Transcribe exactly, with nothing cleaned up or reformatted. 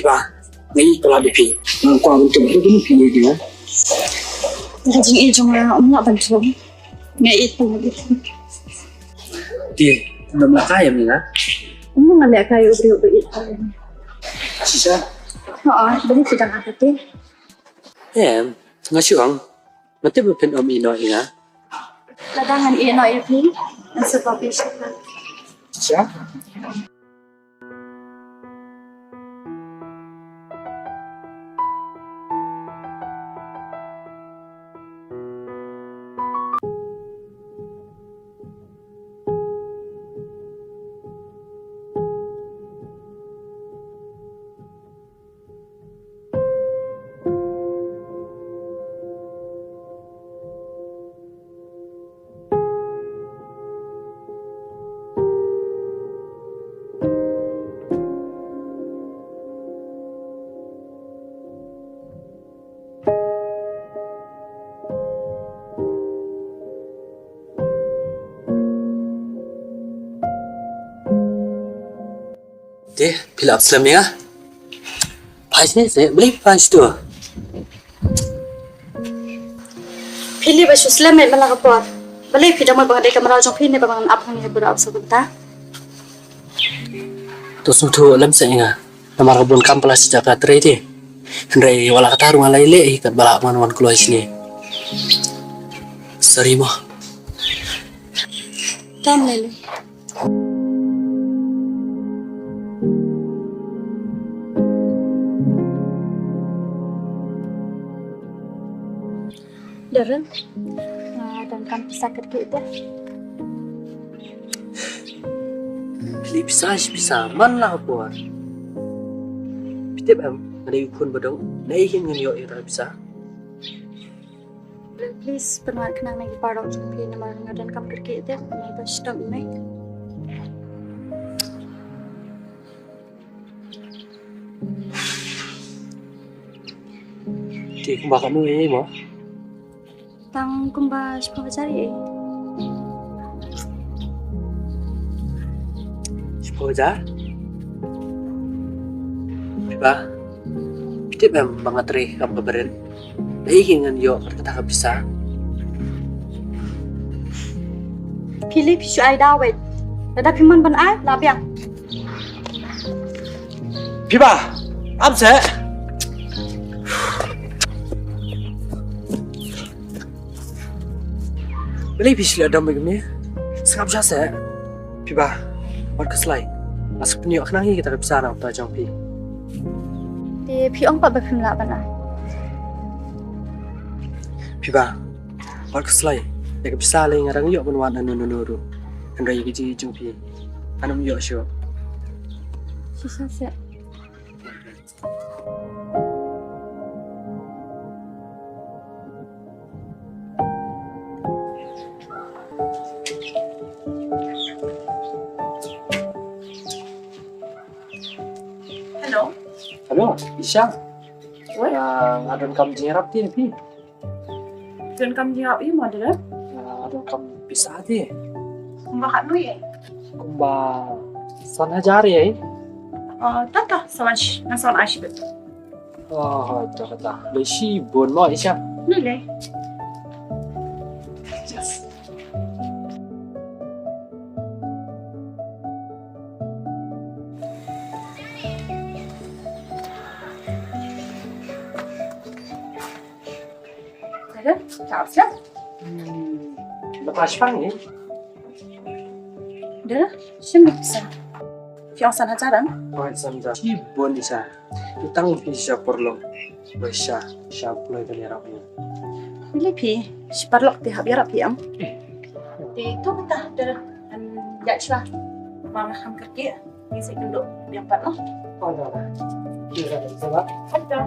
Ba, nga ïeit palat ïa phi. Nga kwah ban tip ïa phi ïa phi. Nga jingïeit jong nga ym lah ban thung. Nga ïeit palat ïa phi. Te, ngam lehkai ïa me nga? Ym, nga lehkai ïa u briew ba ïeit palat. Shisha? Hooid, balei phi dang ap ïa phi? Em, nga shu ong. Nga tip ba phin ym ïeh noh ïa nga. Lada ngan ïeh noh ïa phi, ngan sa pop ïa phi. Shisha? Te, phi la ap slem ïa nga? Phai seh, seh, balei phi phai seh tu? Phi leh ba shu slem eh man la ka por. Balei phi dang mut ba nga dei ka mraw jong phi ne ba ngan ap hangne ha bura ap sa kumta? To sngewthuh lem seh ïa nga. Namar ka bun kam phi la shu jaka trei te. Hynrei wat la katta ruh nga la ïaleh hi katba lah ban wan kloi shane. Sorry mo. Tam lei lei. Darren, nga donkam pisa kyrkieh te. Phi leh pisa shi pisa man la ka por. Phi tip em, nga dei u khun ba duk. Naei kein ngan ïoh ïa kata ka pisa? Please, pynwad khnang na ki paralok jong phi namar nga donkam kyrkieh te, nga ba shitom ïa me. Te kumba katno ïa mo? Tang kumba shiphew hajar ïa. Shiphew hajar? Phi ba, phi tip em ba nga trei kam ka bret. Naei kein ngan ïoh kata ka pisa? Phi leh phi shu ai daw wei. Lada phi mon ban ai, la biang. Phi ba, ap seh. Balei phi shu leh dom bad kumne? Sngap sha seh. Phi ba, wat khuslai. Nga sa pynïoh khnang hi kita ki pisa na ka bynta jong phi. Te phi ong pat ba phim lah ban ai. Phi ba, wat khuslai. Ïa ka pisa lei nga dang ïoh ban wad na uno uno ruh. Hynrei ïa ka jingïeit jong phi, ngan ym ïoh shuh. Shisha seh. Hello. Hello, Isha. Wei? Ah, nga donkam jingïarap te na phi. Donkam jingïarap ïa mo, Dara? Ah, nga donkam pisa te. Kumba katno ïa? Kumba san hajar ïa. Ah, ta ta, sa wan shi, ngan sa wan ai shibit. Oh, ta ta. Lei shibun mo, Isha. Lei lei. Yes. Dara, ta ap sha. Hmm, lepas pang ni. Dara, shim ni pisa. Phi ong san hajar em? Oh, san hajar. Shibun Isha. Utang phi sha paralok. Ba sha, sha puloi ka lera phi. Ni lei phi, shi paralok te hap ïarap phi em. Eh. Te to kita, Dara. Em, ïa shuwa. Ba nga kham kyrkieh. Ngi sa ïakynduh biang pat noh. Oh, Dara. Kita sa ba. Ada.